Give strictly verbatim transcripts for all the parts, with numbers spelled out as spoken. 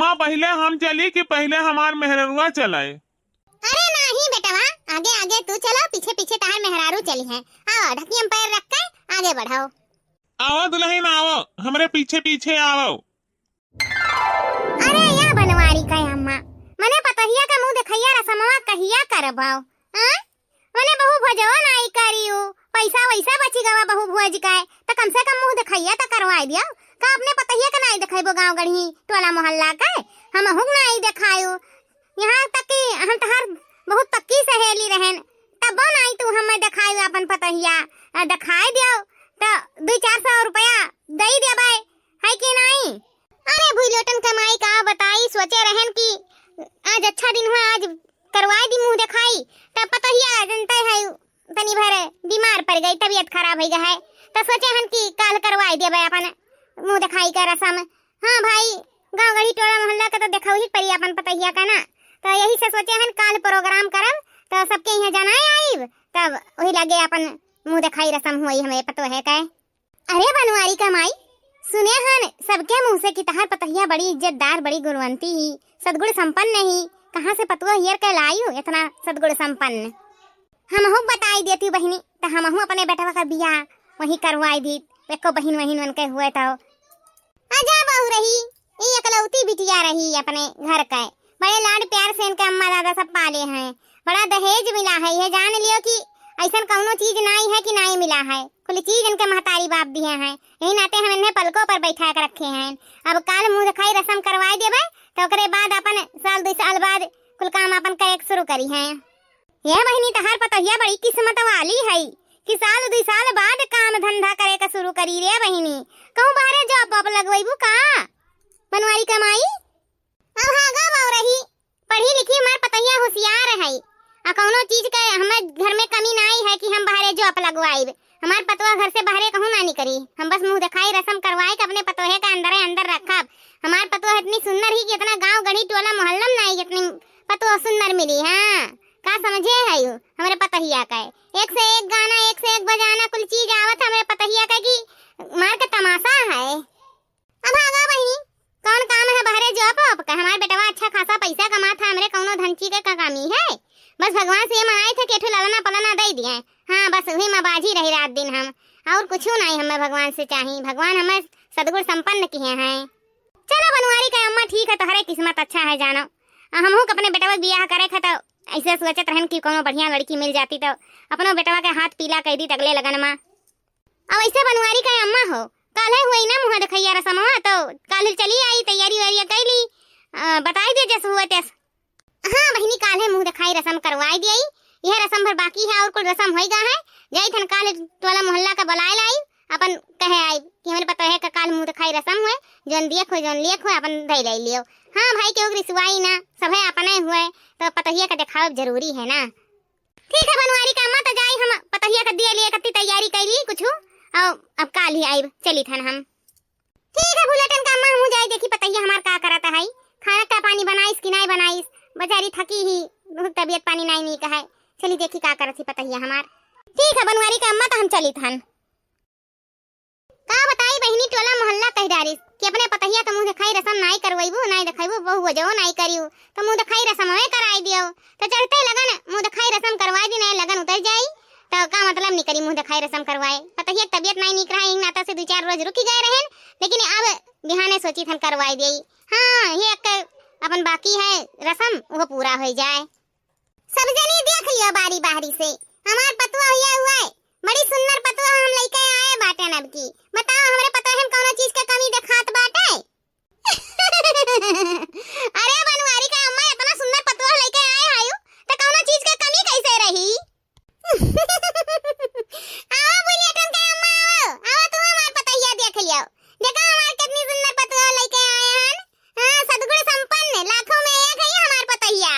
हाँ, पहिले हम चली कि पहिले हमार मेहररुआ चलाए? अरे नाही बेटवा, आगे आगे तू चलो, पीछे पीछे तहार मेहरारू चली है। आओ, ढकियम पैर रख के आगे बढ़ाओ। आओ दुलहिन, आओ, हमरे पीछे पीछे आओ। अरे या बनवारी का अम्मा, मने पतोहिया का मुँह देखइया रसमवा कहिया करबो? हाँ? मने बहू भोजवा नाई करियो, पैसा वैसा बची गवा बहू भोज का, त कम से कम मुँह देखइया त करवाई दियो। का अपने पतोहिया का नाई देखइबो गाँव गढ़ी टोला मोहल्ला का? हमहू का नाई देखायो। यहाँ तक कि हम तहार बहुत पक्की सहेली रहेन, तबो नाई तू हमें देखायो अपन पतोहिया। आ, देखाई दियो त दुई चार सौ रुपया दई देबै, है कि नाई? अरे भुइलोटन क माई का बताई, सोचे रहेन कि आज अच्छा दिन हुआ, आज करवाई दी मुँह देखाई, तब पतोहिया जनते है तनी भर बीमार पड़ गई, तबीयत खराब होइ गई है, त सोचे हन कि काल करवाई देबै अपन मुँह देखाई का रसम। हाँ भाई, गाँव गढ़ी टोला मोहल्ला का त देखउही पड़ी अपन पतोहिया का ना, त यही से सोचे हन काल program करब, त सबके यहाँ जनाए आइब, तब वही लगे अपन मुँह देखाई रसम हुई हमें पतोहे के। अरे बनवारी का माई, सुने हन सबके मुँह से कि तहार पतोहिया बड़ी इज्जतदार, बड़ी गुणवंती ही, सद्गुण संपन्न ही। कहाँ से पतोह हेर के लायू इतना सद्गुण संपन्न? हमहू बताई देती बहिनी, त हमहू अपने बेटवा का बियाह वहीं करवाई दीत, एको बहिन वहिन उनके हुए तो। अजा बहू रही, ई एकलौती बिटिया रही अपने घर के, बड़े लाड प्यार से इनके अम्मा दादा सब पाले हैं, बड़ा दहेज मिला है, ये जान लियो कि ऐसन कौनो चीज नाई है कि नाई मिला है, कुल चीज इनके महतारी बाप दिए हैं, यही नाते हम इन्हें पलकों पर बैठा के रखे हैं। अब काल मुँह देखाई रसम करवाई देबै, त ओकरे बाद अपन साल दुई साल बाद कुल काम अपन करे के शुरू करी हैं। ये बहिनी, तहार पतोहिया बड़ी किस्मत वाली है कि साल दुई साल बाद काम धंधा करे के शुरू करी रे बहिनी। कहूँ बाहरे job वाब लगवैबू का बनवारी का माई? अब हाँ गा बउरही, पढ़ी लिखी हमार पतोहिया होशियार है, आ कौनो चीज के हमें घर में कमी नाई है कि हम बाहरे job लगवाइब। हमार पतोह घर से बाहरे कहूँ ना निकरी, हम बस मुँह देखाई रसम करवाए के अपने पतोहे के अंदरे अंदर रखब। हमार पतोह इतनी सुंदर ही कि इतना गाँव गढ़ी टोला मोहल्ला में नाई इतनी पतोह सुंदर मिली। हाँ, का समझे है यू हमरे पतोहिया के? एक से एक गाना, एक से एक बजाना, कुल चीज आवत है हमरे पतोहिया के कि मार के तमाशा है। अब आगा बहिनी, कौन काम है बहरे job वाब का? हमार बेटवा अच्छा खासा पैसा कमात है, हमरे कौनो धनची के का कमी है? बस भगवान से ये मनाई थे कि एठो ललना पलना दे दिए। हाँ, बस वही में बाजी रही रात दिन हम, और कुछ नहीं हमें भगवान से चाही। भगवान हमें सदगुण संपन्न किए हैं। चलो बनवारी का अम्मा, ठीक है, तोहरे किस्मत अच्छा है जानो। आ हमहू के अपने बेटवा के बियाह करे थे तो ऐसे सोचत रहन कि कौनो बढ़िया लड़की मिल जाती तो अपनो बेटवा के हाथ पीला कर दी अगले लगन में। अब ऐसे बनवारी का अम्मा हो, काल्हे हुई ना मुँह देखैया रसमवा, तो काल्हे चली आई, तैयारी वैयारी कैली, अ, बताई दे जस हुए तस। हाँ बहिनी, काल्हे मुँह देखाई रसम करवाई दियाई, यह रसम भर बाकी है और कुल रसम होई गा है। जाई थन काल्हे टोला मोहल्ला का बुलाए लाई, अपन कहे आई कि हमरे पतोहे का काल मुँह देखाई रसम हुए, जौन दिए खो जौन लिए खो अपन धई ले लियो। हाँ भाई, केहू के रिसवाई ना, सभे अपने हुए, तो पतोहिया का देखावे जरूरी है ना। ठीक है बनवारी का अम्मा, तो जाई हम पतोहिया का दिए लिए कत्ती तैयारी कैली कुछ, और अब काल्हे आइब, चली थन हम। ठीक है भुलेटन का अम्मा, हमहू जाई देखी पतोहिया हमार का करत है, खाना का पानी बनाइस कि नाई बनाइस, बेचारी थकी ही, बहुत तबीयत पानी नाई नीक है। चली देखी का करत ही पतोहिया हमार। ठीक है बनवारी का अम्मा, तो हम चली थन। का बताई बहिनी, टोला मोहल्ला कह डारिस कि अपने पतोहिया के मुँह देखाई रसम नाई करवैबू, नाई देखैबू, बहू वजहो नाई करियो, तो मुँह देखाई रसम हमें कराई दियो। तो चढ़ते लगन मुँह देखाई रसम करवाई दी, नाई लगन उतर जाई, तो का मतलब निकली मुँह देखाई रसम करवाए। पतोहिया के तबीयत नाई नीक रहा, यही नाता से दो चार रोज रुकी गए रहेन, लेकिन अब बिहाने सोची थन करवाई दिए। हाँ, ये एक अपन बाकी है रसम, वो पूरा हो जाए। सब जनी देख लियो बारी बाहरी से, हमार पतोह हुआ हुआ है, बड़ी सुंदर पतोह हम लइके आए बाटेन अब की। बताओ, हमरे पतोह में कौनो चीज के कमी देखात बाटे? अरे बनवारी का अम्मा, इतना सुंदर पतोह लइके आए हायू, त कौनो चीज के कमी कैसे रही? आओ बुलेटन के अम्मा, आओ, आओ तू हमार पतोहिया देख लियो, देखा हमार कितनी सुंदर पतोह लइके आए हन। हाँ, सदगुण संपन्न, लाखों में एक है हमार पतोहिया।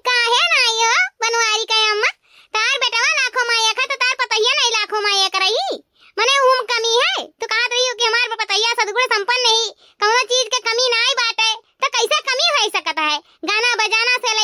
काहे नाई हो बनवारी का अम्मा, तार बेटवा लाखों में एक है तो तार पतोहिया नाई लाखों में एक रही? मने उहम कमी है? तू कहत रही हो कि हमार पतोहिया सदगुण संपन्न ही, कौनो चीज के कमी नाई बाटे, तो कैसे कमी हो सकत है? गाना बजाना से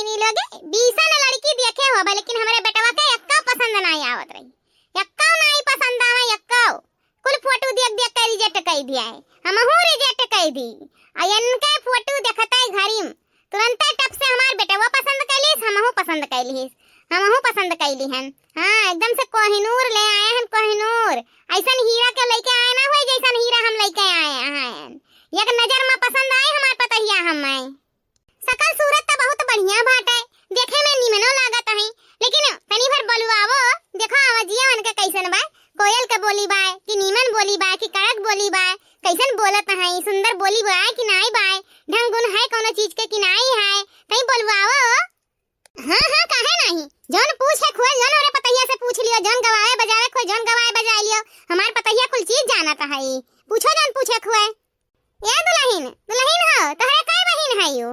ई लोगे बीसन लड़की देखे होबे, लेकिन हमरे बेटवा के एक्का पसंद नाई आवत रही, एक्का नाई पसंद आवे, एक्का। कुल फोटो देख देख के reject कइ दिया है, हमहू reject कइ दी। आ इनके फोटो देखते घरी में तुरंते टप से हमार बेटवा पसंद कइलिस, हमहू पसंद कइलिस, हमहू पसंद कइली हन। हाँ, एकदम से कोहिनूर ले आए हन, कोहिनूर। ऐसन हीरा के लइके आए ना होई, जैसन हीरा हम लइके आए हैं। एक नजर में पसंद आए हमार पतहिया हमें। सकल सूरत त बहुत बढ़िया बाटे, देखे में निमनो लागत है, लेकिन तनी भर बोलवावो, देखो आवाजिया उनके कैसन बा, कोयल के बोली बा कि नीमन बोली बा कि कड़क बोली बा, कैसन बोलत है, सुंदर बोली बा कि नाई बा, ढंग गुण है कौनो चीज के कि नाई है, तई बोलवावो। हाँ हाँ, काहे नहीं, जौन पूछे खुए जौन ओरे पतहिया से पूछ लियो, जौन गवाए बजावे खुए जौन गवाए बजाए लियो, हमार पतहिया कुल चीज जानत है, पूछो जौन पूछे खुए। ए दुलहिन, दुलहिन हो, तोहरे कै बहिन हइउ?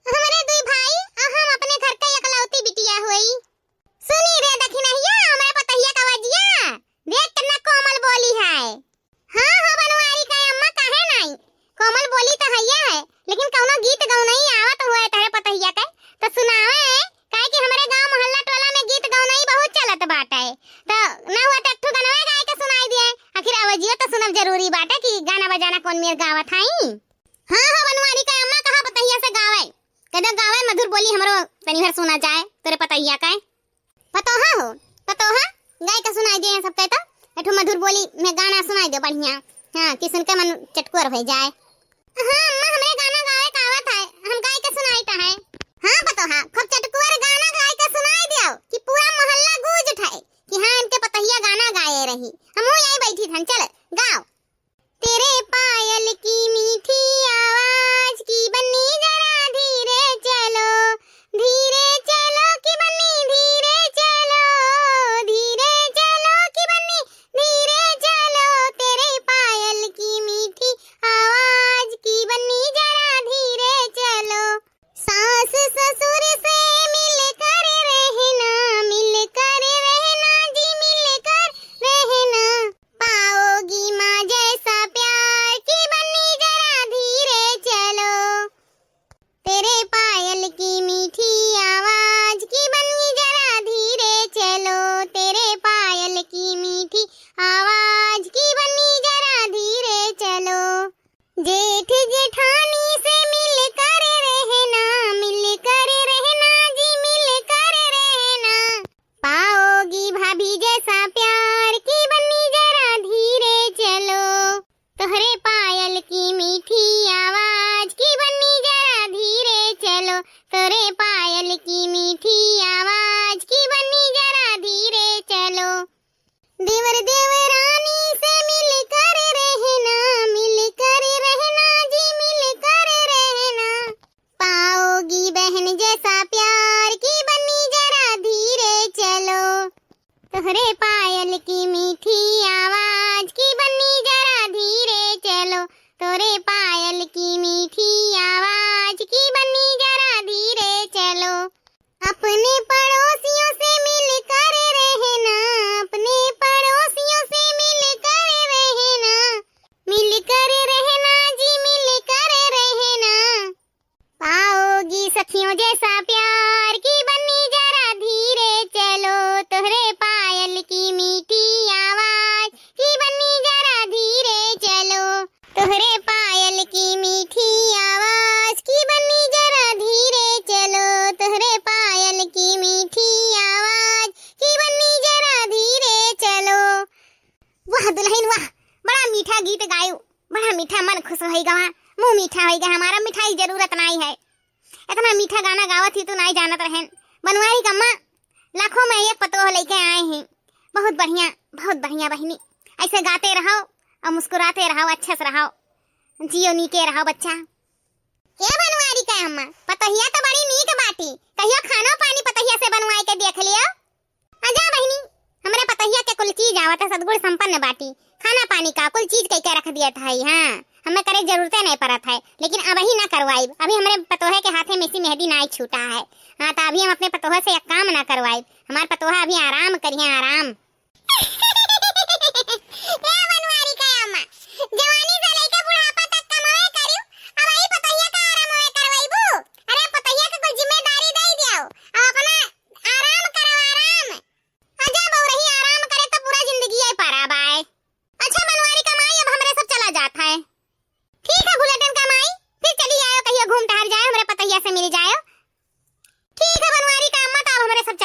हमरे दुई भाई अउर हम अपने घर कै एकलौती बिटिया होई। सुनी रे दखिनहिया, हमरे पतहिया कै अवजिया, देख केतना कोमल बोली है। हाँ हो बनवारी कै अम्मा, काहे नाई? कोमल बोली त हइये है, लेकिन कौनो गीत गौनई आवत होए तोहरे पतहिया कै, त सुनावे। काहे कि हमरे गाँव मोहल्ला टोला में गीत गौनई बहुत चलत बाटे। त ना हुआ त एक ठो गनवा गाय के सुनाई दिए। आखिर अवजियो त सुनब जरूरी बाटे कि गाना बजाना कौन मेर गावत हई। हाँ, हाँ, बनवारी कै अम्मा कहा पतहिया से गावे। कह दो गावे मधुर बोली हमरो तनी भर सुना जाए तोरे पतहिया कै। पतोहा हो, पतोहा, गाय के सुनाई दिए सब कहता। एक ठो मधुर बोली में गाना सुनाई दे बढ़िया। हाँ, कि सुन के मन चटकोर हो जाए। हाँ अम्मा, हमरे गाना गावे का आवत है, हम गाय के सुनाई ता है। हाँ पतोहा, खूब चटकुअर गाना गाय के सुनाई दियो कि पूरा मोहल्ला गूंज उठे कि हाँ, इनके पतहिया गाना गाए रही। हमहू यहीं बैठी थन, चल गाओ। तेरे पायल की मीठी आवाज की बन्नी जरा धीरे चलो, धीरे चलो की बन्नी धीरे चलो, धीरे चलो की बन्नी धीरे चलो, तेरे पायल की मीठी आवाज की बन्नी जरा धीरे चलो। सास ससुर से मिलकर रहना, मिलकर रहना जी, मिलकर रहना। पाओगी माँ जैसा प्यार की बन्नी जरा धीरे चलो। तेरे पायल की मीठी आवाज की बन्नी जरा धीरे चलो, तेरे पायल की मीठी आवाज की बन्नी जरा धीरे चलो। जेठ जेठानी से मिलकर रहना, मिलकर रहना जी, मिलकर रहना। पाओगी भाभी जैसा प्यार की बन्नी जरा धीरे चलो। तोहरे पायल की मीठी आवाज की बन्नी जरा धीरे चलो, तोहरे पायल की मीठी आवाज की बन्नी जरा धीरे चलो। देवर देवरानी से मिलकर रहना, मिलकर रहना जी, मिलकर रहना। पाओगी बहन जैसा प्यार की बन्नी जरा धीरे चलो। तोहरे पायल की मीठी आवाज की बन्नी जरा धीरे चलो, तोहरे पायल की मीठी आवाज की बन्नी जरा धीरे चलो। अपने पड़ोसियों से मिलकर रहना, अपने पड़ोसियों से मिलकर रहना, मिलकर रहना जी, मिलकर रहना। पाओगी सखियों जैसा प्यार की बन्नी जरा धीरे चलो, तोहरे पायल की मीठी आवाज की बन्नी जरा धीरे चलो, तोहरे पायल की मीठी आवाज की बन्नी जरा धीरे चलो, तोहरे पायल की मीठी आवाज की बन्नी जरा धीरे चलो। वाह दुलहिन वाह, बड़ा मीठा गीत गायू, बड़ा मीठा, मन खुश होई गवा, मुँह मीठा होई गवा, हमारा मिठाई जरूरत नाई है। इतना मीठा गाना गावत ही तू नाई जानत रहेन। बनवारी कै अम्मा, लाखों में एक पतोह लइके आए हैं। बहुत बढ़िया, बहुत बढ़िया बहिनी, ऐसे गाते रहो अउर मुस्कुराते रहो, अच्छे से रहो, जियो नीके रहो बच्चा। ए बनवारी कै अम्मा, पतोहिया तो बड़ी नीक बाटी, कहियो खानो पानी पतोहिया से बनवाए के देख लियो। आ जा बहिनी, हमरे पतोहिया के कुल चीज आवत है, सदगुण संपन्न बाटी। खाना पानी का कुल चीज कइके रख दियत है। हाँ, हमें करे जरूरते नहीं पड़त है, लेकिन अबही ना करवाइब। अभी हमरे पतोहे के हाथे में से मेहंदी नाई छूटा है। हाँ, तो अभी हम अपने पतोहे से एक काम ना करवाइब। हमार पतोहा अभी आराम करिहे, आराम। ए बनवारी कै अम्मा, जवानी से लेके बुढ़ापा तक कमावे करियो, अबही पतोहिया का आराम हमें करवाइबू? अरे पतोहिया के कुल जिम्मेदारी दे दे।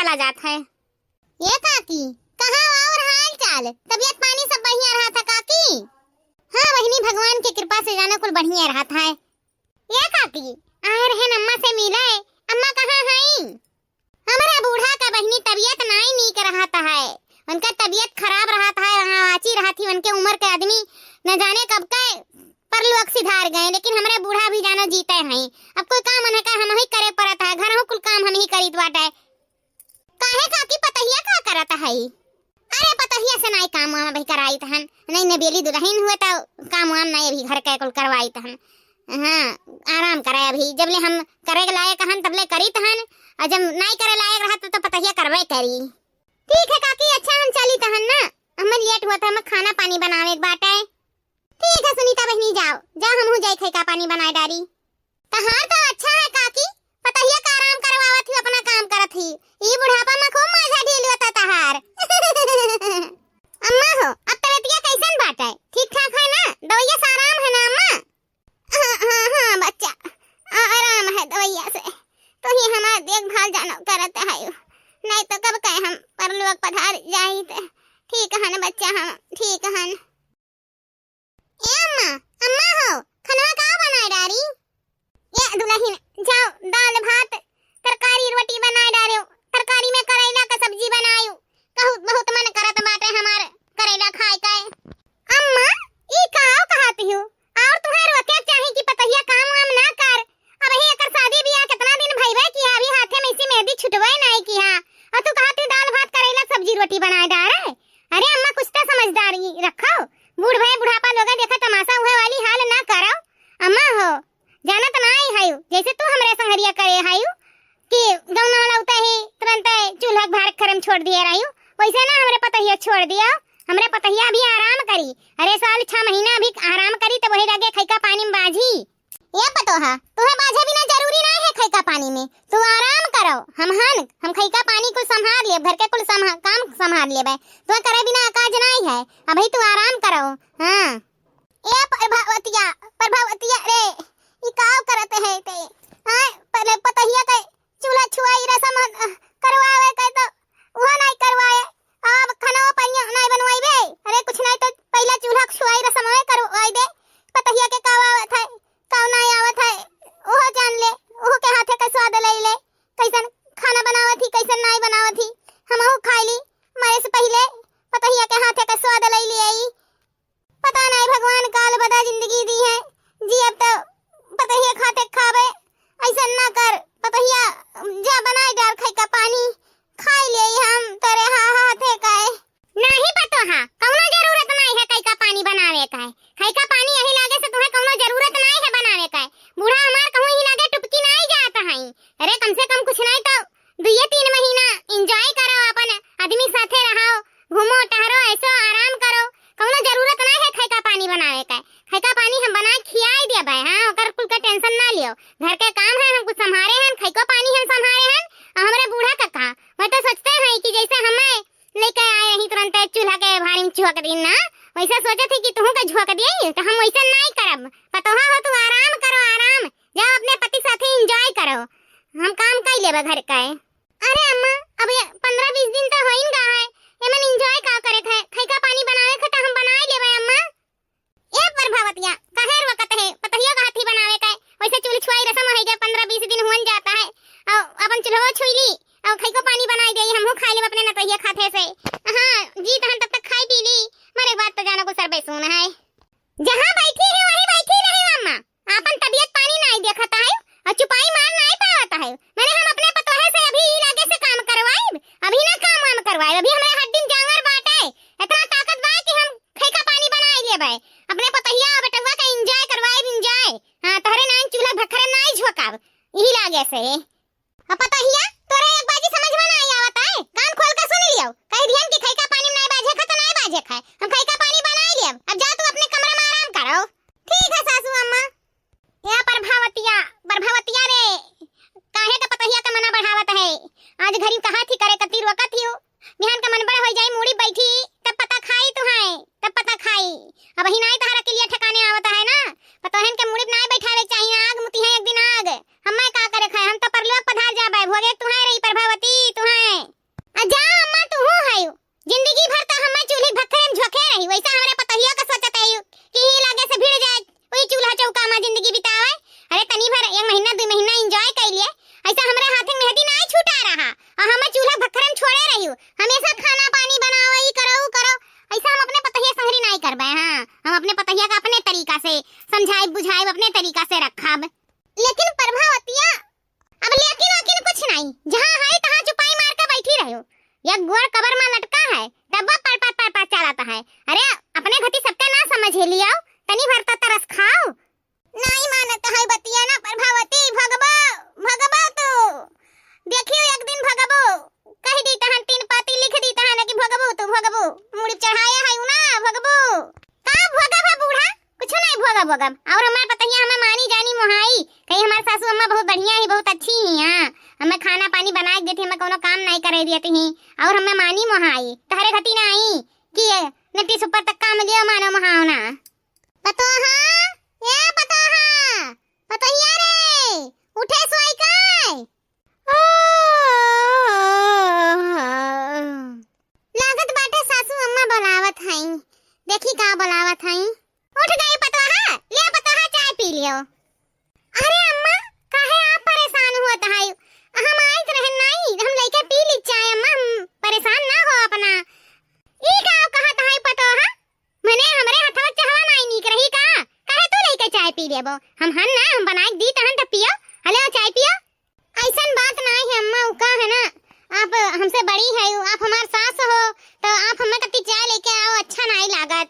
चला जात है। ए काकी, कहाँ और हाल चाल? तबियत पानी सब बढ़िया रहत है काकी? हाँ बहिनी, भगवान के कृपा से जाना कुल बढ़िया रहत है। ए काकी, आए रहे अम्मा से मिले, अम्मा कहाँ हई? हमरे बूढ़ा का बहिनी तबियत नाई नीक रहत है, उनका तबियत खराब रहत है, वहाँ वाची रहत ही, उनके उम्र के आदमी न जाने कब के परलोक सिधार गए, लेकिन हमरे बूढ़ा भी जानो जीते हैं। अब कोई काम उन्हें का हम ही करे पड़त है, घर हो कुल काम हम ही करीत बाटे। काहे काकी, पतहिया का करत है? अरे पतहिया से नाई काम वाम अभी कराइत हन, नहीं नबेली दुल्हन हुए तो काम वाम नाई अभी घर के कुल करवाइत हन। हाँ, आराम करे अभी, जब ले हम करे के लायक हन तब ले करीत हन, और जब नाई करे लायक रहत तो पतहिया करबे करी। ठीक है काकी, अच्छा हम चलीत हन ना, हमें लेट हुआ था, हमें खाना पानी बनावे के बाटे। ठीक है सुनीता बहिनी, जाओ जाओ, हमहू जाई खइका पानी बनाए डारी। तहार तो अच्छा है काकी, पतहिया का आराम करवावत ही, अपना काम करत ही। ई बुढ़ापा में खूब माझा ढील होता तहार। अम्मा हो, अब तबियतिया कैसन बाटे? ठीक ठाक है ना? दवाइया से आराम है ना अम्मा? हाँ, हाँ, हाँ बच्चा, आ-, आराम है दवाइया से। तू ही हमार देखभाल जानो करत है, नहीं तो कब कहे हम परलोक पधार जाइत। ठीक हन बच्चा, हम ठीक हन। ए अम्मा, अम्मा हो, खनवा का बनाए डारी? ए दुल्हन, जाओ दाल भात, तरकारी रोटी बनाए डारे, तरकारी में करैला का सब्जी बनायु। कहू बहुत मन करत बाटे हमार करैला खाए का। अम्मा, ई का कहत हो? और तुम्हें रोके चाही कि पतहिया काम वाम ना कर। अब ही एकर शादी बियाह कितना दिन भइबे किहा, अभी हाथे में इसी मेहंदी छुटबे नहीं किहा, और तू कहत हो दाल भात करैला सब्जी रोटी बनाए डारे। अरे अम्मा, कुछ तो समझदारी रखो, बूढ़ भए बुढ़ापा लोग देखा तमाशा हुए वाली हाल ना करो। अम्मा हो, जानत नाई हयू, जैसे तू हमरे संगरिया करे हयू कि गौना लौटे ही तुरंत चूल्हा के भार खरम छोड़ दिए रहयू, वैसे ना हमरे पतहिया छोड़ दिया। हमरे पतहिया अभी आराम करी, अरे साल छह महीना अभी आराम करी, तो वही लगे खैका पानी में बाझी। ए पतोहा, तुहे बाझे बिना जरूरी नाई है खैका पानी में, तू आराम करो, हम हन, हम खैका पानी कुल संभार लेब, घर के कुल संभा-, काम संभार लेबे, तुहे करे बिना काज नाई है, अभी तू आराम करो। हाँ। ए प्रभावतिया, प्रभावतिया रे, ई का करत है ते? आय, पहले पतहिया के चूल्हा छुआई रसम, अ, करवावे के तो उहो नाई करवाए। अब खाना पनिया नाई बनवाइबे। अरे कुछ नाई तो पहला चूल्हा छुआई रसम है करवाई दे। पतहिया के का आवत है, का नाई आवत है, उहो जान ले, उहो के हाथे के स्वाद ले ले। कैसन खाना बनावत ही, कैसन नाई बनावत ही, हमहू खाई ली। मरे से पहले पतहिया के हाथे के स्वाद ले ले आई। पता नाई भगवान काल बदा जिंदगी दी है, जी अब तो पतहिया खाते खावे, ऐसन ना कर, पतहिया जा बनाए डार खैका पानी, खाई ले हम तोरे हा-, हाथे का है। नाहीं पतोहा, कौनो जरूरत नाई है खैका पानी बनावे का है, खैका पानी यही लागे से तुम्हें कौनो जरूरत नाई है बनावे का है। बूढ़ा हमार कहूँ यही लागे टुपकी नाई जात है। अरे कम से कम कुछ नाई तो दुइये तीन महीना enjoy करो, अपन आदमी साथे रहो, घूमो टहरो, ऐसो आराम करो, कौनो जरूरत ना है खैका पानी बनावे का। खैका पानी हम बना के खियाई देबे, हाँ, ओकर कुल का tension ना लियो। घर के काम है, हम कुछ संभारे हन, खैको पानी हम संभारे हन, और हमरे बूढ़ा का कहाँ। मैं तो सोचते हैं कि जैसे हमें लेके आए ही तुरंत चूल्हा के भारी में झोंक दीन ना, वैसे सोचे थे कि तुहू के झोंक दिए, तो हम वैसे नाई करब। पतोहा हो, तू आराम करो, आराम, जाओ अपने पति साथे enjoy करो, हम काम कर लेबे घर का है। अरे अम्मा, अब ये पन्द्रह बीस दिन तो होइन गा है, एमन enjoy का करे थे, खैका पानी बनावे थे तो हम बनाए लेबे अम्मा। ए प्रभावतिया, काहे रोकत है, पतहिया का हाथी बनावे का है, वैसे चूल्ह छुआई रसम है गए, पन्द्रह बीस दिन हुअन जाता है, और अपन चूल्हो छुई ली, और खैको पानी बनाई दे, हमहू खाई लेब अपने नतहिया खाते से। हाँ, जी तहन तब तक खाई पी ली, मरे बाद तो जाना को सरबे सून है। जहाँ बैठी है वहीं बैठी रहे अम्मा, आपन तबियत पानी नाई देखत है और चुपाई मार नाई पावत है। माने हम अपने पतोहे से अभी ई लागे से काम करवाइब, अभी ना काम वाम करवाइब, अभी हमरे हड्डी में जांगर बाटे, इतना ताकत बा कि हम खैका पानी बनाई लेबे, अपने पतोहिया और बेटवा के enjoy करवाइब, enjoy। हाँ, तोहरे नाई चूल्हा भखरे नाई झोंकाब, ई लागे से। अब पतोहिया, तोरे एक बाजी समझ में नाई आवत है, कान खोल के सुन लियो, कह दिहन कि खैका पानी में नाई बाझे खा तो नाई बाझे खाए, हम खैका पानी बनाई लेब, अब जा तू अपने कमरा में आराम करो। ठीक है सासू अम्मा। या प्रभावतिया, प्रभावतिया रे, काहे का पतोहिया का मना बढ़ावत है? आज घरी कहा थी करे कती रोकत ही हो, बिहान का मन बड़ा हो जाई, मूड़ी बैठी, तब पता खाई तुहाए, तब पता खाई। अब ही नाई तहरा के लिए ठिकाने आवत है ना, पतोहन के मूड़ी नाई बैठावे चाहिए, आग मुती है एक दिन आग। हमें का करे खाए, हम तो परलोक पधार जाबे, भोगे तुहाए रही प्रभावती, तुहाए। कहा, और हमें चूल्हा भखरन छोड़े रहियो, हमेशा खाना पानी बनाओ, ई करो, ऊ करो। ऐसा हम अपने पतहिया संगरी नाई करबे। हाँ, हम अपने पतहिया का अपने तरीका से समझाइब, बुझाइब, अपने तरीका से रखब। लेकिन प्रभावतिया, अब लेकिन ओकिन कुछ नाई, जहाँ है तहाँ चुपाई मार के बैठी रहो। एक गोड़ कबर में लटका है, तब वो पड़ पड़ पड़ पड़ चलाता है। अरे, अपने घती सबके ना समझे लियो, तनी भर तो तरस खाओ। नाई मानत है बतिया ना प्रभावती, भगबो, भगबो तू। देखियो एक दिन भगबो, कह दी तहन तीन पाती लिख दी तहन कि भगबो तू, भगबो। मुड़ी चढ़ाया है उ ना, भगबो। का भोगब है बूढ़ा? कुछ नहीं भोगब, भोगब। और हमार पतहिया हमें मानी जानी मोहाई, कहीं हमार सासू अम्मा बहुत बढ़िया ही, बहुत अच्छी ही, हाँ। हमें खाना पानी बनाए के देती, हमें कोनो काम नहीं करे देती ही, और हमें मानी मोहाई। तहरे घती ना आई कि ये नटी सुपर तक काम लियो, मानो मोहावना। पतोहा, ए पतोहा, पतोहिया रे, उठे सोई काय? लागत बाटे सासू अम्मा बोलावत हई। देखी का बोलावत हई। उठ गई पतोहा, ले पतोहा चाय पी लियो। अरे अम्मा, काहे आप परेशान होत हई? हम आइत रहन नाई, हम लइके पी ली चाय अम्मा, हम परेशान ना हो अपना। ई का कहत हई पतोहा? मने हमरे हथवा चहवा नाई नीक रही का? काहे तू लइके चाय पी लेबो? हम हन ना, हम बनाए के दी तहन त पियो। हले चाय पियो। ऐसन बात नाई है अम्मा, उ का है ना, आप हमसे बड़ी है, आप हमार सास हो, तो आप हमें कती चाय लेके आओ, अच्छा नाई लागत।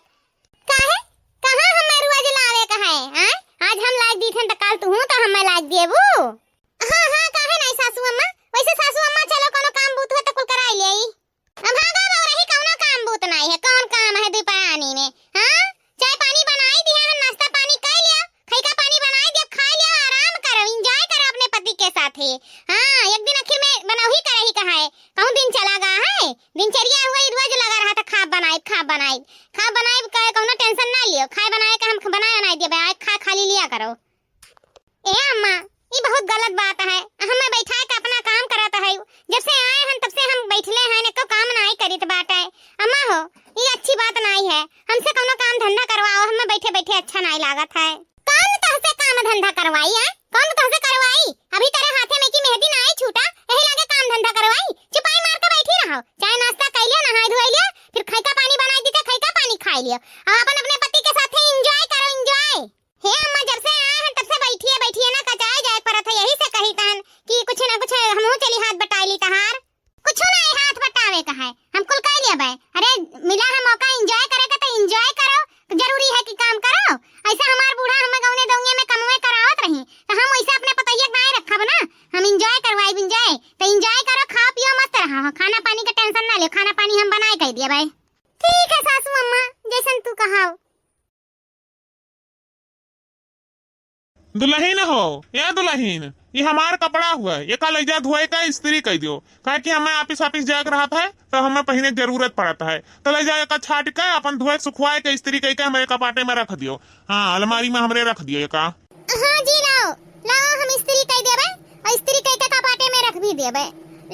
काहे? कहाँ हमें रोज लावे का है, आय? आज हम लाग दी थन त काल तू तो हमें लाग देबू। हाँ, हाँ, काहे नाई सासू अम्मा? वैसे सासू अम्मा चलो कोनो काम बूत हो त कुल कराई लेई। अब भागा बउरही, कौनो काम बूत नाई है, कौन काम है दुपहरानी में? हाँ, चाय पानी बनाई दिया है, नाश्ता पानी कर लिया, खैका पानी बनाई दिया, खा लिया, आराम करो, enjoy करो अपने पति के साथ ही। हाँ, एक दिन आखिर में बनौही करही का है, कहूँ दिन चला गा है, दिनचर्या हुआ ही रोज लगा रहा था, खाब बनाई, खाब बनाई, खाब बनाई का कौनो tension ना लियो, खाए बनाए का हम बनाए बनाए दिए, बनाए खा खा ली लिया करो। ए अम्मा, ई बहुत गलत बात है। हमें बैठाए के अपना काम करत है। जब से आए हन तब से हम बैठले हैं, एको काम नाई करित बाटे। अम्मा हो, ई अच्छी बात नाई है। हमसे कौनो काम धंधा करवाओ, हमें बैठे बैठे अच्छा नाई लागत है। कौन तहसे काम धंधा करवाई है? कौन तहसे करवाई? अभी तेरे हाथे में की मेहंदी नाई छूटा, यही लागे काम धंधा करवाई। चुपाई मार के बैठी रहो, चाय नाश्ता कर लिया, नहाए धोए लिया, फिर खैका पानी बनाई दीते, खैका पानी खाई लिया, और अपन अपने पति के साथ enjoy करो, enjoy। हे अम्मा, जब से आए हैं तब से बैठिए बैठिए ना कचाए जाए परत है, यही से कही तहन कि कुछ ना कुछ हमहू चली हाथ बटाई ली तहार। कुछ ना, ये हाथ बटावे का है, हम कुल कह लेबे। अरे, मिला है मौका enjoy करे का तो enjoy करो, जरूरी है कि काम करो? ऐसा हमार बूढ़ा हमें गौने दौंगे में कमवे करावत रही तो हम वैसे अपने पतोहिया के नाई रखब ना, हम enjoy करवाइब, enjoy। तो enjoy करो, खाओ पियो, मस्त रहो, खाना पानी का tension ना ले, खाना पानी हम बनाए कह दिया भाई। ठीक है सासू अम्मा, जैसन तू कहाओ। दुलहिन हो, ए दुलहिन, ई हमार कपड़ा हुआ, एका लइ जा धोए का इस्त्री कइ दियो, काहे कि हमें office office जाए के रहत है, तो हमें पहिने के जरूरत पड़त है, तो लइ जा एका छाट के अपन धोए सुखवाए के इस्त्री कइ के हमें कपाटे में रख दियो। हाँ, अलमारी में हमरे रख दियो एका। हाँ जी, लाओ, लाओ, हम इस्त्री कइ देबे, और इस्त्री कइ के कपाटे में रख भी देबे।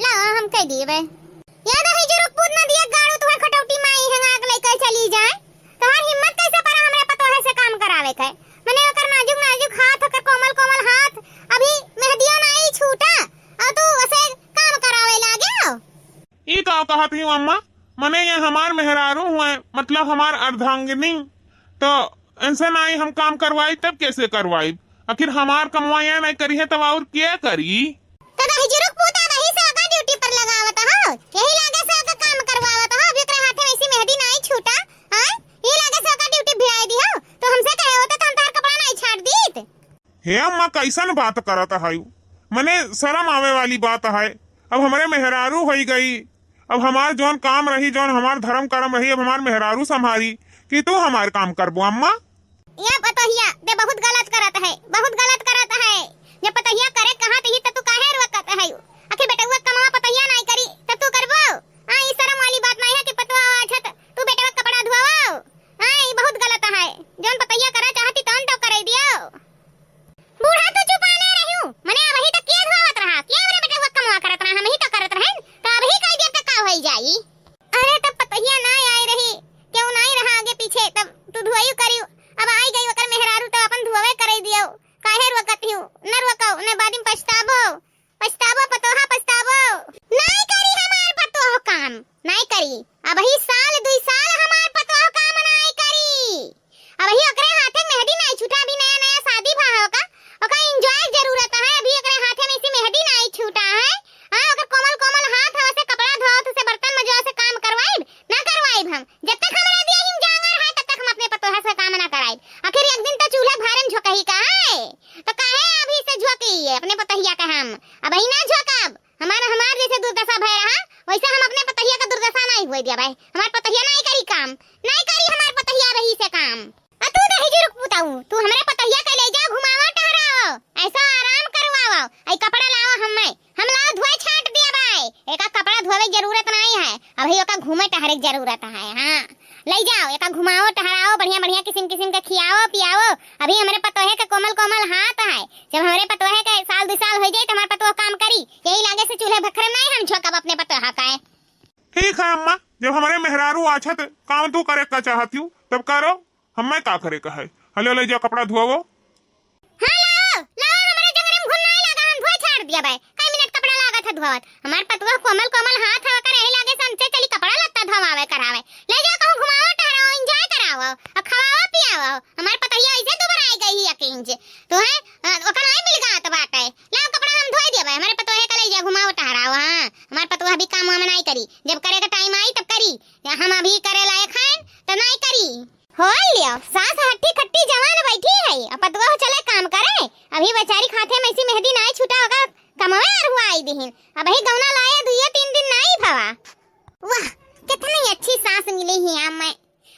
लाओ, हम कइ देबे। या दहिजरू के पूत ना दिया गाड़ू, तोहर खटौटी माई है, आग लेके चली जाए। तोहर हिम्मत कैसे पड़ा हमरे पतोहे से काम करावे के? मने ओकर नाजुक नाजुक हाथ, ओकर कोमल कोमल हाथ, अभी मेहंदियो नाई छूटा, और तू उसे काम करावे लागे हो? ई का कहत ही अम्मा? मने ये हमार मेहरारू हुए, मतलब हमार अर्धांगिनी, तो इनसे नाई हम काम करवाई, तब कैसे करवाई? आखिर हमार कमवा ये नाई करी है, तब और क्या करी? तो दहिजरू के पूत वही से ओका duty पर लगावत हो, यही लागे से ओका काम करवावत हो। अभी ओकरे हाथे में ऐसी मेहंदी नाई छूटा, हाँ? यही लागे से ओका duty भिड़ाई दी हो, तो हमसे कहे होते तो हम तोहर कपड़ा नाई छाट दीत। हे अम्मा, कैसन बात करत है? मने शर्म आवे वाली बात है। अब हमरे मेहरारू होई गई, अब हमार जौन काम रही, जौन हमार धर्म कर्म रही, अब हमार मेहरारू संभारी कि तू हमार काम करबो अम्मा? या पतोहिया, ते बहुत गलत करत है, बहुत गलत करत है। जब पतोहिया करे कहा तो ये तो तू काहे रोकत है? आखिर बेटउआ कमावा पतोहिया नाई करी, तो तू करबो? हाँ, ई शर्म वाली बात नाई है कि पतोहा आज है तो तू बेटवा कपड़ा धुआओ। हाँ, ई बहुत गलत है। जौन पतोहिया करा चाहती तौन तो करे दियो। बूढ़ा तू चुपाने रह्यू, मने अबही तक के धोवत रहा, के हमरे बेटउआ कमवा करत रहा, हमही तो करत रहन, तो अबही कह दिया तो का होई जाई? अरे तब पतोहिया ना आई रही, केहू नाई रहा आगे पीछे, तब तू धोई करियो। अब आई गई ओकर मेहरारू तो अपन धोवे करे दियो, काहे रोकत हियो? न रोको, न बाद में पछताबो, पछताबो पतो वैसे हम अपने पतोहिया का दुर्दशा नाहीं हुए दिया भाई। हमार पतोहिया नाहीं करी काम, नाहीं करी हमार पतोहिया रही से काम। आ तू दही जुरुक पुताऊ, तू हमरे पतोहिया के ले जाओ, घुमाओ टहराओ, ऐसा आराम करवाओ। आई कपड़ा लाओ हमें, हम लाओ धोए छाट दिया भाई। एका कपड़ा धोवे के जरूरत नाहीं है, अभी ओका घूमे टहरे के जरूरत है। हाँ, ले जाओ, एका घुमाओ टहराओ, बढ़िया बढ़िया किसिम किसिम के खियाओ पियाओ। अभी हमरे पतोहे के कोमल कोमल हाथ है, जब हमरे पतोहे के साल दो साल हो जाए तो हमार पतोह काम करी। यही लागे से चूल्हे भखरे में नाहीं हम झोंकब अपने पतोहा का। ठीक है अम्मा, जब हमरे मेहरारू आछत काम तू करे का चाहत हूँ तब करो, हमें का करे का है। हलो ले जाओ कपड़ा धोवो। हाँ, लाओ, लाओ, हमरे जंगरे में घुन नाहीं लागा, हम धोए छाड़ दिया बे। कई मिनट कपड़ा लागत है धोवत। हमार पतोह कोमल कोमल हाथ है, ओकर यही लागे से हमसे चली कपड़ा लत्ता धोवावे करावे। ले जाओ कहूँ घुमाओ टहराओ, enjoy कराओ, और खवाओ पियाओ। हमार पतोहिया ऐसे दुबराई गई है यकीन जे। तो है, अ, ओकर नाहीं मिल गात बाटे। लाओ कपड़ा हम धोए दिया बे, हमरे पतोहे का ले जाओ घुमाओ टहराओ। हाँ, हमार पतोह अभी काम वाम नाहीं करी, जब करे का time आई तब करी। या हम अभी करे लायक हैं तो नाहीं करी। हो लियो, सास हट्टी खट्टी जवान बैठी है, अब पतोह चले काम करे। अभी बेचारी खाते में ऐसी मेहंदी नाहीं छूटा होगा, कमवे अरहुआई दिहिन। अबही गौना लाए दुइये तीन दिन नाहीं भवा। वाह, कितनी अच्छी सास मिली ही हमें।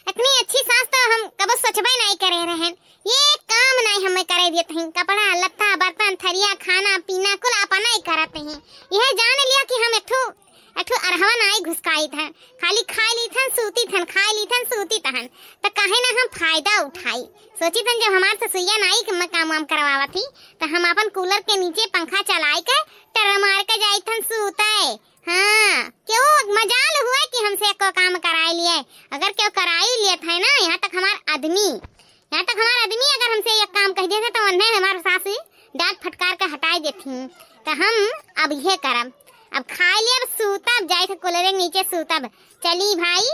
इतनी अच्छी सास तो हम कबो सोचबे नाहीं करे रहन। ये काम नाहीं हमें करे देत ही, कपड़ा लत्ता बर्तन थरिया खाना पीना कुल अपना ही करत ही। यह जान लिया कि हम एक ठो एक ठो अरहवा नाहीं घुसकाइत हन, खाली खाइ लीत हन, सूतित हन, खाइ लीत हन, सूतित हन। त काहे ना हम फायदा उठाई? सोचित हन जब हमार ससुइया नाहीं कि मैं काम वाम करवावत ही, त हम अपन कूलर के नीचे पंखा चलाइ के टर मार के जाइत हन सूते। हाँ, क्यों मजाल हुआ कि हमसे एको काम कराइ लिए। अगर क्यों कराइ लेत है ना, यहाँ तक हमार आदमी यहाँ तक हमार आदमी अगर हमसे एक काम कहि देते तो उन्हें हमार सास डांट फटकार के हटाइ देती। तो हम अब ये करब, अब खाइ लेब, सूतब, जाइत है कूलरे के नीचे सूतब। चली भाई,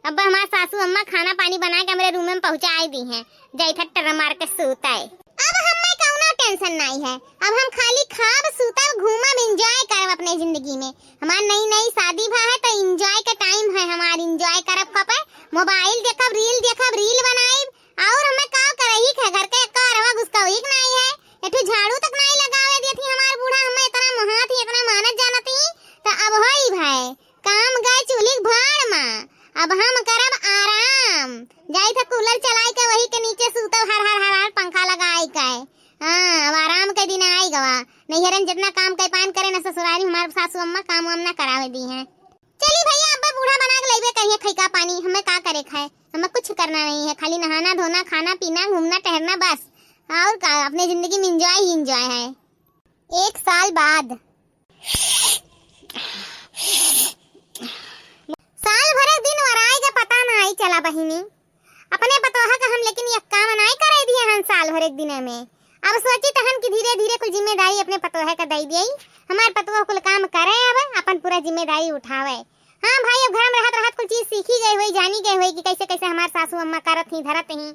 अब हमार सासू अम्मा खाना पानी बनाइ के हमरे रूम में पहुँचाइ दिहैं, जाइत है टर मार के सूते। अब हमें कौनो tension नाहीं है, अब हम खाली खाब, सूतब, घूमब, enjoy करब अपने जिंदगी में। हमार नई नई सादी भा है तो enjoy के time है हमार, enjoy करब, कपे mobile देखब, reel देखब, reel बनाइब, और हमें का करही है, घर के एक अरवा घुसकवही के नाहीं है, एक ठो झाड़ू तक नाहीं लगावे देत ही हमार बूढ़ा, हमें इतना मोहात ही, इतना मानत जानत ही, त अब होई भाई, काम गए चूल्ही के भाड़ मा, अब हम करब आराम, जाइत है कूलर चलाइ के वही के नीचे सूतब, हर हर हर हर पंखा लगाइ के। हाँ, अब आराम के दिन आइ गवा, नैहरन जितना काम के पान करे ना ससुरारी हमार सासू अम्मा काम वाम ना करावे दिहैं। चली भैया, अब्बे बूढ़ा बना के लइबे करिहैं खइका पानी, हमें का करे खाए, हमें कुछ करना नहीं है, खाली नहाना धोना, खाना पीना, घूमना टहरना बस। और का, अपने जिंदगी में enjoy ही enjoy है। एक साल बाद। साल भर एक दिन वराए के पता ना आई चला बहिनी। अपने पतोह का हम लेकिन एक काम नाई करे दिए हन साल भर एक दिने में। अब सोचित हन कि धीरे धीरे कुल जिम्मेदारी अपने पतोह का दई दिए। हमार पतोह कुल काम करे, अब अपन पूरा जिम्मेदारी उठावे। हाँ भाई, अब घर में रहत रहत कुल चीज सीखी गई होई, जानी गई होई कि कैसे कैसे हमार सासू अम्मा करत ही धरत ही।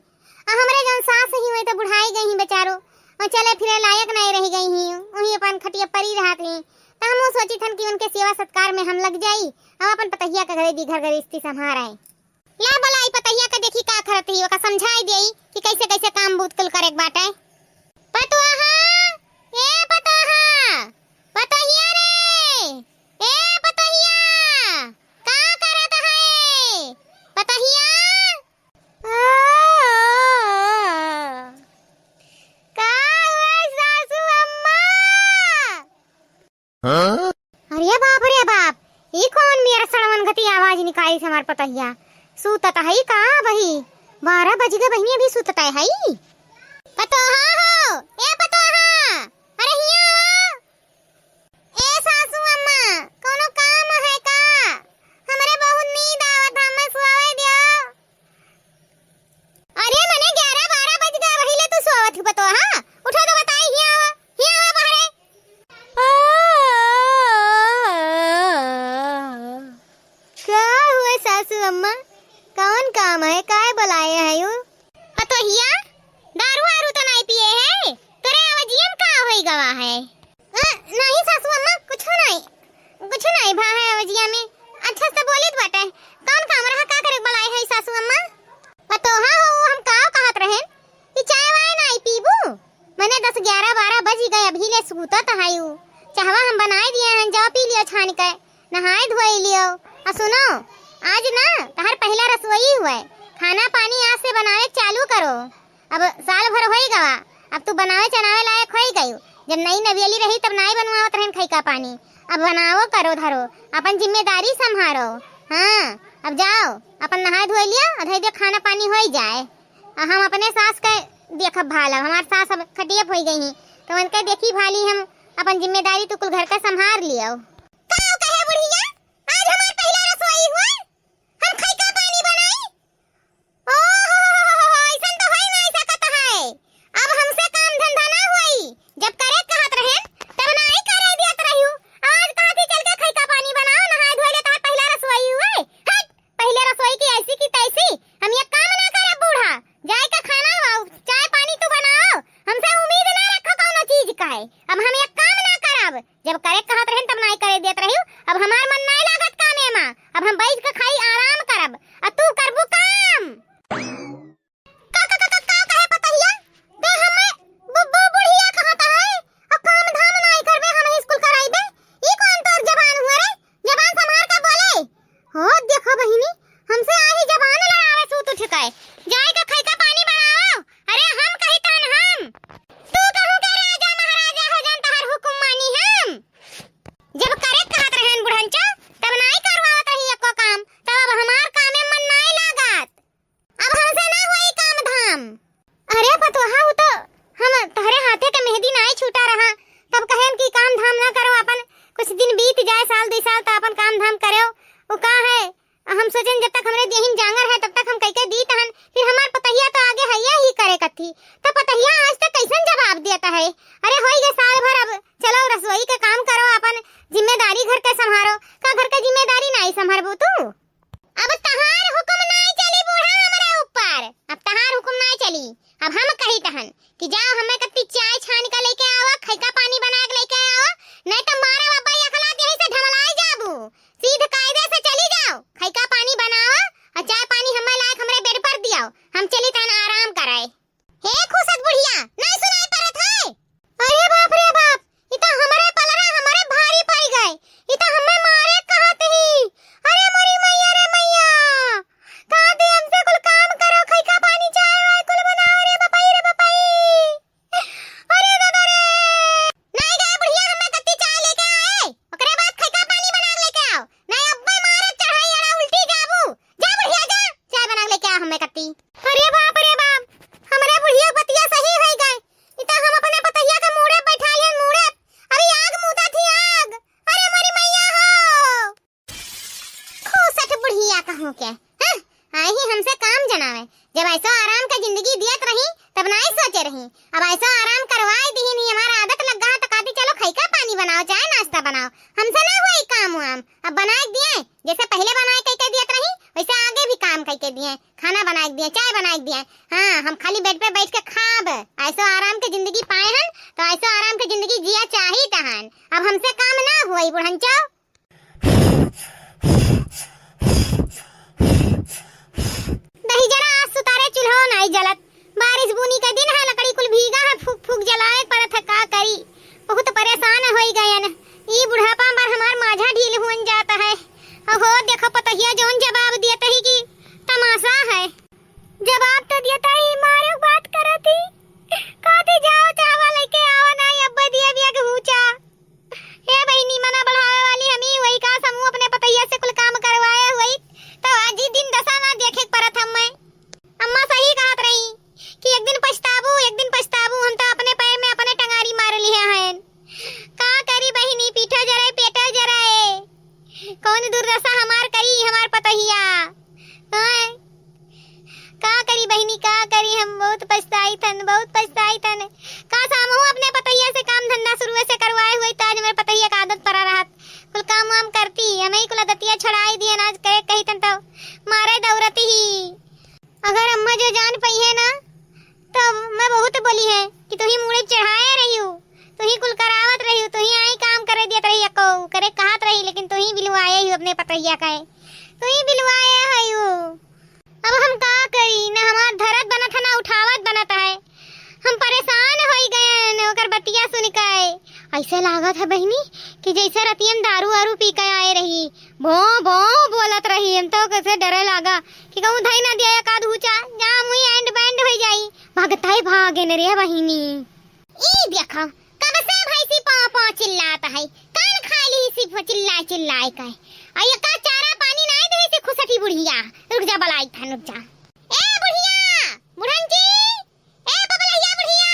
आ हमरे जौन सास ही हुई तो बुढ़ाई गई ही बेचारो, और चले फिरे लायक नहीं रह गई ही, वही अपन खटिया परी रहत ही। तो हम सोचित हन कि उनके सेवा सत्कार में हम लग जाई, हम अपन पतोहिया के घरे भी घर गृहस्थी संभारे। ला बोलाई पतोहिया के, देखी का करत ही, ओका समझाई देई कि कैसे कैसे काम बूत कुल करे के बाटे। पतोहा, ए पतोहा, पतोहिया रे, ए पतोहिया, का करत है पतोहिया? आ, का हुआ सासू अम्मा? हाँ? अरे बाप रे बाप, ई कौन मेरा सड़वन घटी आवाज निकाली से हमार पतोहिया? सूतत है का बही? बारह बज गए बहिनी, अभी सूतत है? पतोहा हो, ए पतोहा, अरे हिया हो। ए सासू अम्मा, कोनो काम है का? हमरे बहुत नींद आवत है, हमें सुआवे दियो। अरे मने ग्यारह बारह बज गए, वही ले तू सोवत ही पतोहा। उठो तो बताई, हिया आवा, हिया आवा बाहरे। का हुआ सासू अम्मा? कौन काम है? काय बुलाए है यू? पतोहिया, दारू वारू तो नहीं पिए है? तोरे आवाजिया में का होई गवा है? अ, नहीं सासू अम्मा, कुछ नहीं, कुछ नहीं भा है आवाजिया में। अच्छा से बोलित बाटे। कौन काम रहा, का करे बुलाए है सासू अम्मा? पतोहा हो, हम का कहत रहेन कि चाय वाय नाई पीबू? मने दस ग्यारह बारह बज गए, अभी ले सूतत हायू। चाहवा हम बनाए दिए हैं, जाओ पी लियो छान के। नहाए धोए लियो। अ सुनो, आज ना तहार पहिला रसोई हुए, खाना पानी आज से बनावे चालू करो। अब साल भर होई गवा, अब तू बनावे चनावे लायक होई गयू। जब नई नवेली रही तब नाई बनवावत रहन खइका पानी, अब बनावो करो धरो, अपन जिम्मेदारी संभारो। हाँ, अब जाओ, अपन नहाए धोए लियो, अ धई दियो, खाना पानी होई जाए। अ हम अपने सास के देखब भालब, हमार सास अब खटिया होई गई ही, तो उनके देखी भाली हम, अपन जिम्मेदारी तू कुल घर का संभार लियो। का कहे बुढ़िया, आज हमार पहिला रसोई हुए, हम खइका पानी बनाई? ओहो, अइसन तो होई नाई सकत है। अब हमसे काम धंधा ना होई। जब करे कहत रहेन, तब नाई करे दियत रहियो। आज कहती चल के खइका पानी बनाओ, नहाए धोए ले तहार पहिला रसोई हुए। हट, पहिले रसोई की ऐसी की तैसी। हम ये काम ना करब बूढ़ा। जाए के खाना वाओ, चाय पानी तू बनाओ। हमसे उम्मीद ना रखो कौनो चीज का है। अब हम ये काम ना करब। जब करे कहत रहेन तब नाई करे देत रहियो। अब हमार मन नाई लागत कामे मा। अब हम बैठ के खाई आराम करब। अ तू करबू काम। का, का, का, का, का कहे पतहिया? ते हमें बु-, बु-, बुढ़िया कहत है? अ काम धाम नाई करबे, हम स्कूल कराइबे? ई कौन तोर जबान हुआ रे? जबान संभार के बोले। हो देखो बहिनी, हमसे आही जबान लड़ावे सूत उठ के। जाए के खइका पानी बनाओ। अरे हम कही तहन हम। तू कहूँ के राजा महाराजा हो जान तहार हुकुम मानी हम। जब करे कहत रहन बुढ़ंचो, तब नाई करवावत रही एको काम, तब अब हमार कामे मन नाई लागत। अब हमसे ना होई काम धाम। अरे पतोहा, उ तो हम तोहरे हाथे के मेहंदी नाई छूटा रहा, तब कहेन कि काम धाम ना करो, अपन कुछ दिन बीत जाए, साल दुई साल, तो अपन काम धाम करो। उ का है, हम सोचेन जब तक हमरे देहिन जांगर है तब तक हम कइके दीत हन, फिर हमार पतहिया तो आगे हइया ही करे कथी, तो पतहिया आज तक कैसन जवाब देता है? अरे होई गए साल भर, अब चलो रसोई के काम करो, अपन जिम्मेदारी घर के संभारो। का घर के जिम्मेदारी नाई संभारबू तू? अब तहार हुकुम नाई चली बूढ़ा हमरे ऊपर, अब तहार हुकुम नाई चली। अब हम कही तहन कि जाओ हमें कत्ती चाय छान के लेके आओ, खइका पानी बना के लेके आओ, नहीं तो मारा बाबा अखलात यहीं से ढमलाई जाबू। सीध कायदे से चली जाओ, खइका पानी बनाओ और चाय पानी हमें लायक हमरे बेड पर दियाओ, हम चली तहन आराम कराए। हे खुसत बुढ़िया, नहीं सुनाई पड़त है? अरे बाप रे बाप, ई तो हमरे पलरा हमरे भारी पड़ गए। ई तो हमें मारे कहत ही। अरे मोरी मैया रे मैया, का दे हमसे कुल काम करो, खइका पानी चाय वाय कुल बनाओ रे बपई रे बपई। अरे दादा रे। नहीं गए बुढ़िया, हमें कत्ती चाय लेके आए, ओकरे बाद खइका पानी बना के लेके आओ, नहीं अब्बे मारे चढ़ाई अड़ा उल्टी जाबू। जा बुढ़िया जा, चाय बना के लेके आ हमें कत्ती। अरे बाप रे बाप, हमरे बुढ़िया बतिया सही होई गए। ई तो हम अपने पतहिया के मूड़े बैठा लियन, मूड़े। अभी आग मूता थी आग। अरे मोरी मैया हो। खूसट बुढ़िया कहूँ के, हाँ? आई ही हमसे काम जनावे। जब ऐसो आराम का जिंदगी दियत रही, तब नाई सोचे रही। अब ऐसो आराम करवाए दिहिन ही, हमार आदत लग गया, तो कहती, "चलो खइका पानी बनाओ, चाय नाश्ता बनाओ।" हमसे ना हुई काम वाम। अब बनाए के दिए, जैसे पहले बनाए कई के दियत रही, वैसे आगे भी काम कई के दिए, खाना बनाए के दिए, चाय बनाए के दिए। हाँ, हम खाली बेड पे बैठ के खाब। ऐसो आराम के जिंदगी पाए हन, तो ऐसो आराम के जिंदगी जिया चाही तहन। अब हमसे काम ना हुई, बुढ़ंचो। दही जरा आज सुतारे चूल्हो नाई जलत। बारिश बूनी का दिन है, लकड़ी कुल भीगा है, फूक फूक जलावे पड़त है, का करी? बहुत परेशान होई गयन। ई बुढ़ापा पर हमार माझा ढील हुन जात है। अहो, देखो पतहिया जौन जवाब दियत ही कि तमाशा है। जवाब तो दियत ही, मारे बात करत ही। कहती, "जाओ, चावा लेके आओ, नाई अब्बे दिया बिया के हुचा।" हे बहिनी, मना बढ़ावे वाली हमी वही का समूह अपने पतैया से कुल काम करवाए हुई, तो आज ही दिन दशा ना देखे के परत हमें। अम्मा सही कहत रही कि एक दिन पछताबू, एक दिन पछताबू, हम तो अपने पैर में अपने टंगारी मार लिया है। का करी बहिनी, पीठो जरे, पेटो जरे, कौन दुर्दशा हमार करी हमार पतहिया। हाँ? का करी बहिनी, का करी, हम बहुत पछताई थन, बहुत पछताई थन। काश हमहू अपने पतहिया से काम धंधा शुरुए से करवाए हुई, तो आज हमरे पतहिया का आदत परा रहत, कुल काम वाम करती, हमें ही कुल आदतिया छुड़ाई दिए, आज करे कही तन तो मारे दौड़ती ही। अगर अम्मा जो जान पइहे ना, तो मैं बहुत बोली है कि तुही मूड़े चढ़ाए रही हो, तुही कुल करावत रही हो, तुही आई काम करे दियत रही, अको करे कहत रही, लेकिन तुही बिलवाए हो अपने पतहिया का है, तुही बिलवाए है हो। अब हम का करी, ना हमार धरत बनत है, ना उठावत बनत है। हम परेशान होई गए हैं ओकर बतिया सुन के। ऐसे लागत है बहिनी कि जैसे रतिया में दारू वारू पी के आए रही, भों भों बोलत रही। हम तो कैसे डरे लागा कि कहूँ धई ना दिया एक आध हुचा, जा मुई एंड बैंड हो जाई। भागत है भागे न रे बहिनी। ई देखो, कब से भैंसी पाँव पाँव चिल्लात है, कान खा ली सी चिल्लाए चिल्लाए के। आ ये का चारा पानी नाई दे से खुसटी बुढ़िया। रुक जा बलाई थान, रुक जा। ए बुढ़िया, बुढ़न जी, ए पपलहिया बुढ़िया,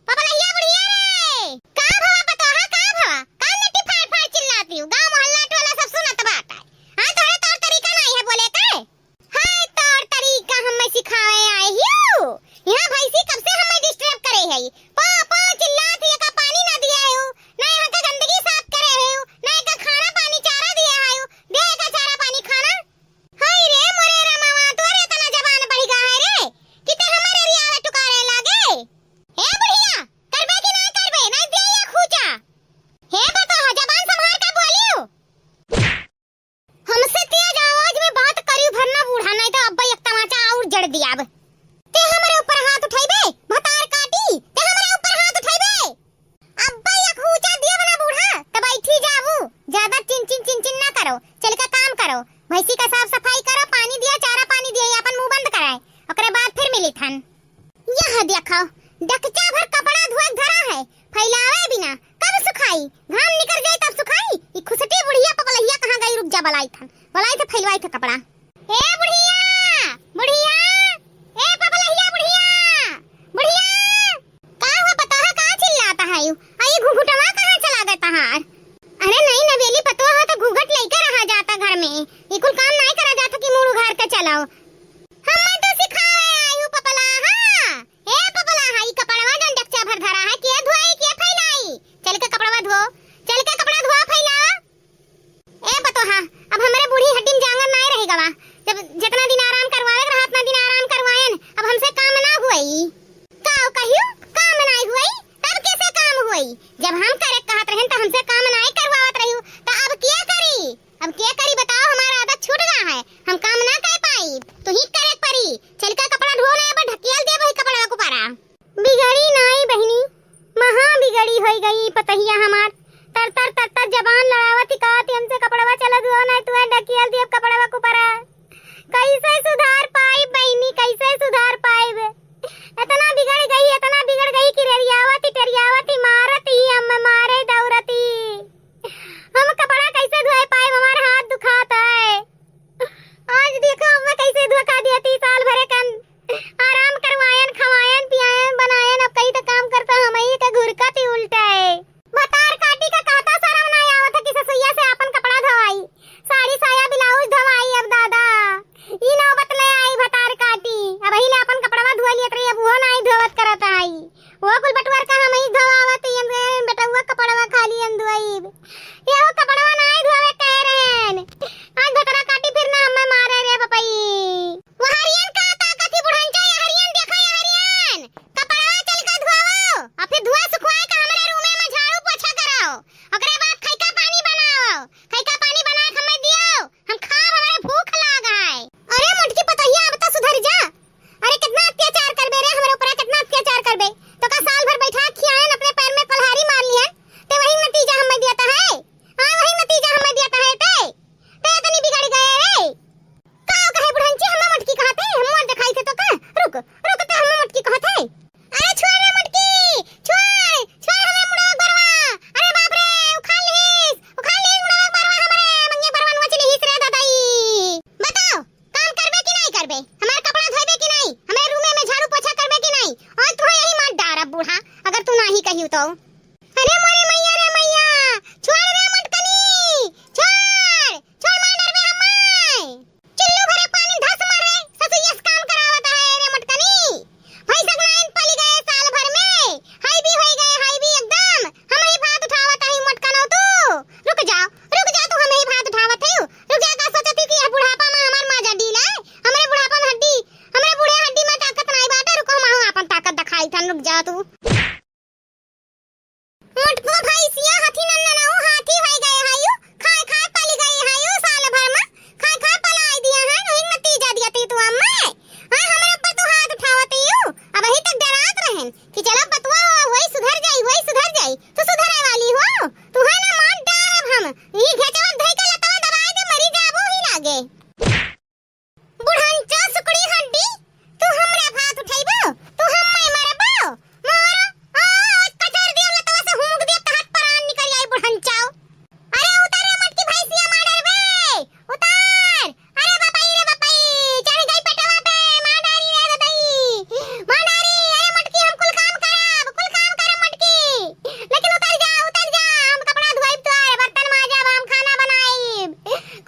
पपलहिया बुढ़िया रे। का भवा पतोहा, का भवा? का नटी फाड़ फाड़ चिल्लाती हूँ? गाँव मोहल्ला टोला सब सुनत बाटे। हाँ, तोहरे तौर तरीका नाई है बोले के। हाय तौर तरीका हमें सिखावे आए हियो। यहाँ भैंसी कब से हमें डिस्टर्ब करे है। पा पा चिल्लात है, का पानी ना दिया है, ना यहाँ का गंदगी साफ करे है, ना का खाना पानी चारा दिया है, दे का चारा पानी खाना। हाय रे मोरे रमावा, तोरे इतना जबान बढ़ गा है रे कि ते हमरे रियावे टुकारे लागे। ए बुढ़िया, करबे कि ना करबे, ना दे या खूचा। हे बता, जबान संभाल के बोलियो। हमसे तेज आवाज में बात करियो भरना बूढ़ा, नहीं तो अब्बा एक तमाचा और जड़ दियाब। ते हमरे ऊपर हाथ उठाइबे, भतार काटी, ते हमरे ऊपर हाथ उठाइबे। अब्बा एक हुचा दियाब ना बूढ़ा, तब बैठी जाबू। ज्यादा चिन चिन चिन चिन ना करो, चल के काम करो, भैंसी का साफ सफाई करो, पानी दिया, चारा पानी दिया, ये अपन मुंह बंद कराए, ओकरे बाद फिर मिली थन। यह देखो, डकचा भर कपड़ा धोए धरा है, फैलावे बिना कब सुखाई? घाम निकर जाए तब सुखाई। ई खुसटी बुढ़िया पपलहिया कहाँ गई? रुक जा, बलाई थन, बलाई थे, फैलवाई थे कपड़ा। ए बुढ़िया, बुढ़िया, ए पपलहिया बुढ़िया, बुढ़िया। का हुआ पतोहा, का चिल्लाता है यू? आ ये घुघुटवा कहाँ चला गया तहार? अरे नहीं नवेली पतोहा तो घूंघट लेकर रहा जाता घर में, ई कुल काम नहीं करा जाता कि मुड़ उघार के चलाओ। हम तो सिखावे आई हूँ पपलाहा। ए पपलाहा, ई कपड़वा डंडकचा भर धरा है, के धोई, के फैलाई? चल के कपड़वा धो, चल के कपड़ा धो फैलावा। ए पतोहा, अब हमरे बूढ़ी हड्डी में जांगर नाय रह गवा। जब जितना दिन आराम करवावे के रहा, उतना दिन आराम करवाएन। अब हमसे काम ना हुई। का कहियो? काम ना हुई? तब कैसे काम हुई? जब हम करे कहत रहन, त हमसे काम नाय करवावत रहियो, त अब के करी? अब के करी बताओ? हमार आदत छूट गया है, हम काम ना कर पाई, तू ही करे परी। चल के कपड़ा धो ना, अब ढकियल दे वही कपड़ा को पारा। बिगड़ी नाई बहिनी, महा बिगड़ी होई गई पतहिया हमार। तर तर तर तर जबान लड़ावत ही कहत ही, "हमसे कपड़वा चलो धुओ, नाई तुहे ढकियल दियब कपड़वा कुपरा।" कैसे सुधार पाइब बहिनी, कैसे सुधार पाइब? इतना बिगड़ गई, इतना बिगड़ गई कि रेरियावत ही, टेरियावत ही, मारत ही, हम मारे दौड़त ही। चवन धोई के लतवा दबाए दे, मरी जाबो ही लागे। बुढ़ंचो सुकड़ी हड्डी, तू हमरा भात उठैबो, तू हम्मे मरबो, मोरो, ओ, कचर दियो लतवा से हुमुक दियो, तहार परान निकल जाई बुढ़ंचो। अरे उतर रे मटकी भैंसिया मार डरबे, उतर। अरे बपई रे बपई, चढ़ गई पेटवा पे, मार डारी रे ददई, मार डारी। अरे मटकी हम कुल काम करब, कुल काम करब मटकी, लेकिन उतर जा, उतर जा, हम कपड़ा धोइब तोर, बर्तन माजब, हम खाना बनाइब,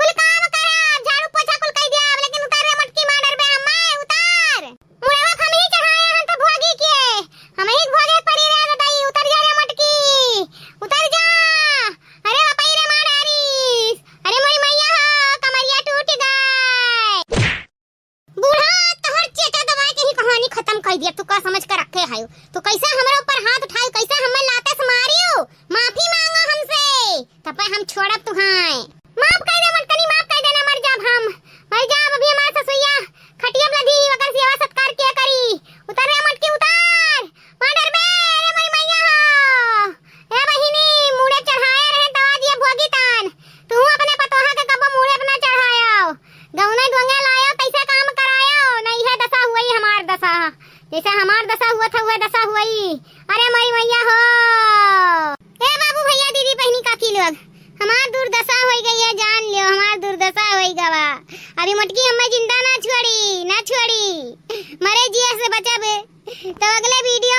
कुल काम करब, झाड़ू पोछा कुल कई देब, लेकिन उतर रे मटकी मार डरबे हम्मे, उतर। मुड़वा हम ही चढ़ाए हन तो भोगी के, हम ही भोगे पड़ी रे ददई, उतर जा रे मटकी, उतर जा। अरे बपई रे मार डारिस, अरे मोरी मैया हो, कमरिया टूट गए। बूढ़ा, तोहर चेचा दबाए के ही कहानी खत्म कर दिया। तू का समझ के रखे है? तू कैसे हमरे ऊपर हाथ उठाई, कैसे हमें लाते से मारियो? माफी मांगो हमसे, तब हम छोड़ब तुहाय। माफ कर दे मटकनी, माफ कर देना, मर जाब हम, मर जाब। अभी हमार ससुइया खटिया पे लदी, ओकर सेवा सत्कार किया करी। उतर रे मटकी, उतर। मार डरबे, अरे मोरी मैया हो। ए बहिनी, मूड़े चढ़ाए रहे तवा दिए भोगी तान। तू अपने पतोहा के कबो मूड़े अपना चढ़ायो। गौने दोंगे लायो, कैसे काम करायो। नहीं है दशा हुई हमार दशा। जैसे हमार दशा हुआ था, वह दशा हुई। अरे मोरी मैया हो। ए बाबू, भैया, दीदी, बहिनी, काकी लोग, हमार दुर्दशा होई गई है, जान लियो, हमार दुर्दशा होई गवा। अभी मोटकी हमें जिंदा ना छोड़ी, ना छोड़ी। मरे जिए से बचाबे। तो अगले वीडियो